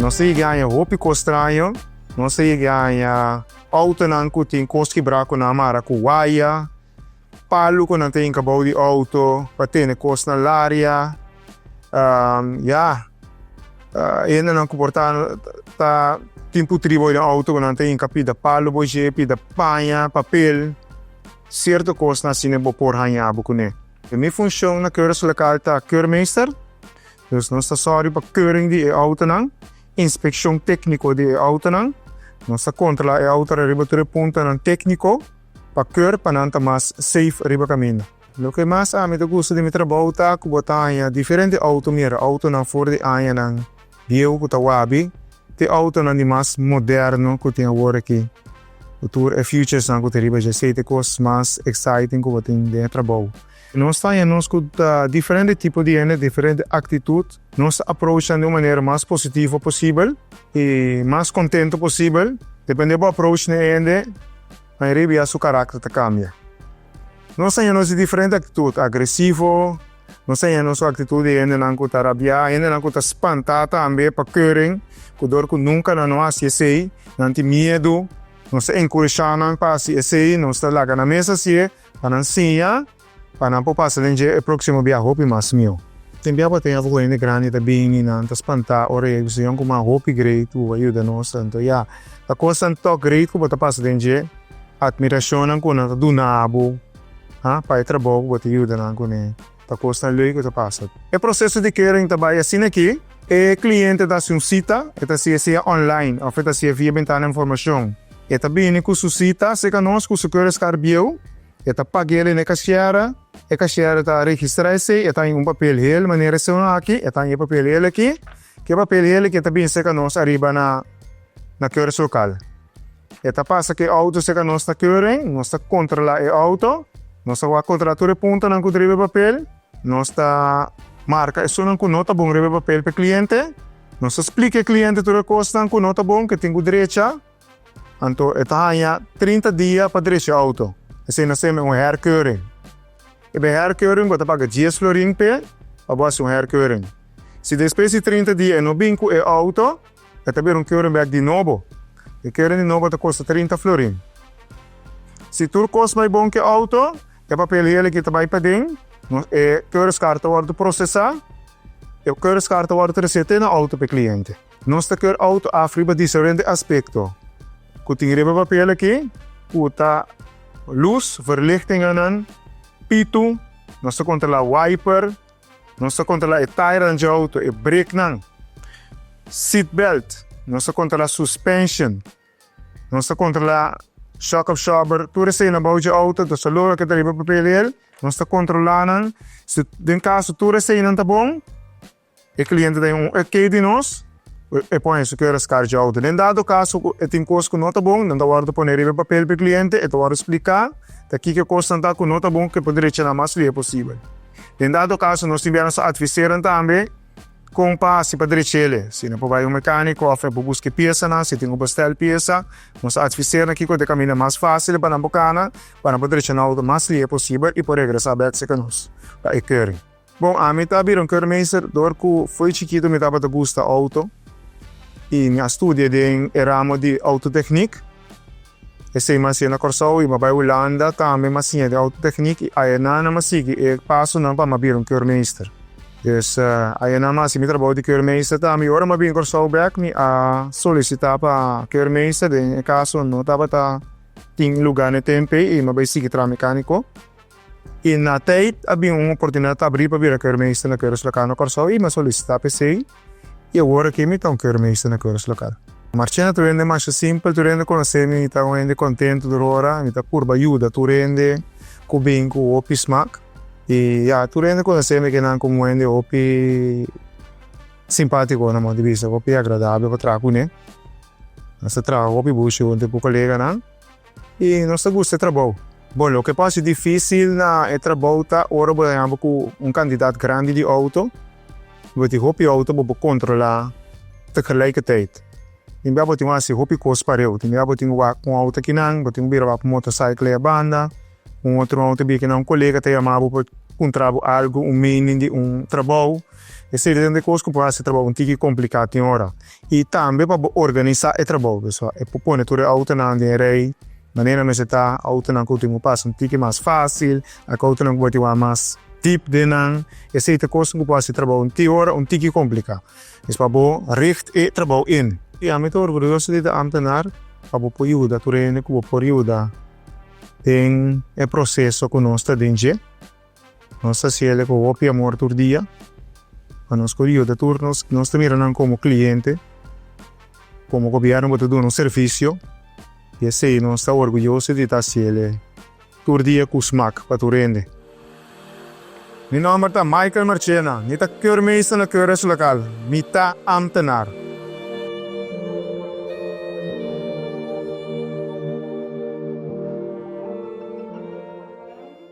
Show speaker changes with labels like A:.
A: Nos a yega haña hopi kos straño. Nos a yega haña outonan ku tin kos kibrá ku nan a mara ku waya, palu ku nan ta hinka bou di outo pa tene kos na laria. Ya, hendenan ku por ta ta tin putrí bou den outo ku nan ta hinka pida palu bou dje, pida paña, papel, sierto kosnan asina bo por haña bo kuné. Mi funshon na Keurslokaal ta keurmeester. Dus nos ta sòru pa keuring di e outonan, inspekshon tékniko di e outonan. Nos ta kontrolá e outonan riba tur e puntonan tékniko pa keur pa nan ta mas safe riba kaminda. Loke mas ami ta gusta di mi trabou ta ku bo ta haña diferente outo mira, outonan for di añanan bieu ku ta wabi te outonan di mas moderno ku tin awor aki. Ku tur e featuresnan ku tin riba dje, esei ta e kos mas exciting ku bo tin den e trabou. Nos ta haña nos ku ta diferente tipo di hende, diferente aktitut. Nos ta approach nan di un manera mas positivo posibel i mas kontento posibel. Depende bo approach na e hende, mayoria bia su karakter ta kambia. Nos ta haña nos di diferente aktitut, agresivo, nos ta haña nos ku aktitut di hendenan ku ta rabiá, hendenan ku ta spantá tambe pa keuring, ku dor ku nunka nan no hasi esei, nan tin miedu. Nos ta enkurashá nan pa hasi esei, nos ta laga nan mes hasié. Pa nan siña, pa nan por pasa den dje e próksimo bia hopi mas mihó. Tin bia bo tin ku hende grandi ta bini, nan ta spantá ora e bisa yon kuma hopi great ku a yuda nos. Anto ya, ta kosnan tòg great ku bo ta pasa den dje, atmirashonnan ku nan ta duna bo, ha, pa e trabou ku bo ta yuda nan kuné. Ta kosnan leuk ku ta pasa. E proseso di keuring ta bai asina aki, e kliente ta hasi un sita, e ta hasi esei online òf e ta hasi via bentana informashon. E ta bini ku su sita serka nos ku su keuringskaart bieu, e ta pag'el na e kashiera, e kashiera ta registrá esei, e ta haña un papel hel manera esun aki, e ta haña e papel hel aki, ku e papel hel aki e ta bini serka nos ariba na na keuringslokal. E ta pasa ku e outo serka nos na keuring, nos ta kontrolá e outo, nos ta wak kontrolá tur e puntonan ku ta riba e papel, nos ta marka esunnan ku no ta bon riba e papel pa e kliente, nos ta splika e kliente tur e kosnan ku no ta bon, ku e tin ku drecha, anto e ta haña 30 dia pa drecha e outo. Esei nos ta yama un herkeuring. E be herkeuring bo ta paga dies florin p'e pa bo hasi un herkeuring. Si despues di 30 dia e no bin ku e outo, E ta bira un keuring bek di nobo. E keuring di nobo ta kosta 30 florin. Si tur kos bai bon ku e outo, e papel hel aki ta bai paden, e keuringskaart ta wòrdu prosesá, e keuringskaart ta wòrdu tresé te na outo pa e kliente. Nos ta keur outo af riba diferente aspekto ku tin riba e papel aki, ku ta lus, verlichtingennan, pitu, nos ta kontrolá wiper, Nos ta kontrolá e tairanan dje outo, e breknan, seat belt, nos ta kontrolá suspension, nos ta kontrolá shock absorber, tur eseinan bou dje outo, nos ta logra ke ta riba papel el, nos ta kontrolá nan, si den kaso tur eseinan ta bon, e kliente ta un ok di nos, e pone su keurskaart dje outo. Den dado kaso ku e tin kos ku no ta bon, nan ta wòrdu pone riba e papel pa e kliente, e ta wòrdu spliká ta kiko e kosnan ta ku no ta bon ku e por drecha nan mas lihe posibel. Den dado kaso nos tin bia nos adviseran tambe kon pa hasi pa drechele. Si no por bai un mekaniko òf e por buska e piesanan, si tin ku bestel piesa, nos adviseran kiko ta e kaminda mas fásil pa nan por kana, pa nan por drecha nan outo mas lihe posibel i por regresá bèk serka nos pa e keuring. Bon, ami ta bira un keurmeester dor ku fo'i chikitu mi tabata gusta outo i mi a studia den e ramo di outoteknik. Esei mi a hasié na Kòrsou i mi a bai Hulanda tambe mi a siña den outoteknik i ayanan mi a sigui e pasonan pa mi a bira un keurmeester. Dus ayanan mi a hasi mi trabou di keurmeester tambe i ora mi a bin Kòrsou bèk mi a solisitá pa keurmeester, den e kaso no tabata tin lugá na e tempu ei i mi a bai sigui traha mekániko. I na teit a bin un oportunidat abrí pa bira keurmeester na Keurslokaal na Kòrsou i mi a solisitá pa esei i awor aki mi ta un keurmeester na Keurslokaal. Marchena tur hende masha simpel, tur hende konosé mi, mi ta un hende kontentu tur ora, mi ta purba yuda tur hende ku bin ku hopi smak i ya tur hende konosé mi kinan komo un hende hopi simpátiko na modo di bisa, hopi agradabel pa traha kuné. Nos ta traha hopi bushi huntu ku koleganan. I nos ta gusta e trabou. Bon, loke por hasi difísil na e trabou ta ora bo ta yama ku un kantidat grandi di outo. Bo tin hopi outo bo por kontrolá tegelijkertijd. Tin bia bo tin ku hasi hopi kos pareu. Tin bia bo tin ku wak un outo akinan, bo tin ku bira wak un motorcycle ei a banda, un otro outo bira kinan un kolega ta yama bo pa puntra bo algu, un mening di un trabou. Esei ta un kos ku por hasi e trabou un tiki kompliká tin ora. I tambe pa bo organisá e trabou. Dus e por pone tur e outonan den rei manera mester ta, outonan ku tin ku pasa un tiki mas fásil, ak outonan ku bo tin wak mas dip den nan. Esei ta kos ku por hasi e trabou un tin ora un tiki kompliká. Dus pa bo richt e trabou in. I ami ta orguyoso di ta ámtenar pa bo por yuda tur hende ku bo por yuda den e proseso ku nos ta den dje. Nos ta hasiel ku hopi amor tur dia pa nos por yuda tur nos. Nos ta mira nan komo kliente, komo gobièrnu bo ta duna un servisio i esei nos ta orguyoso di ta hasiel tur dia ku smak pa tur hende. Mi nòmber ta Michael Marchena, mi ta keurmeester na Keurhuis Lokaal, mi ta ámtenar.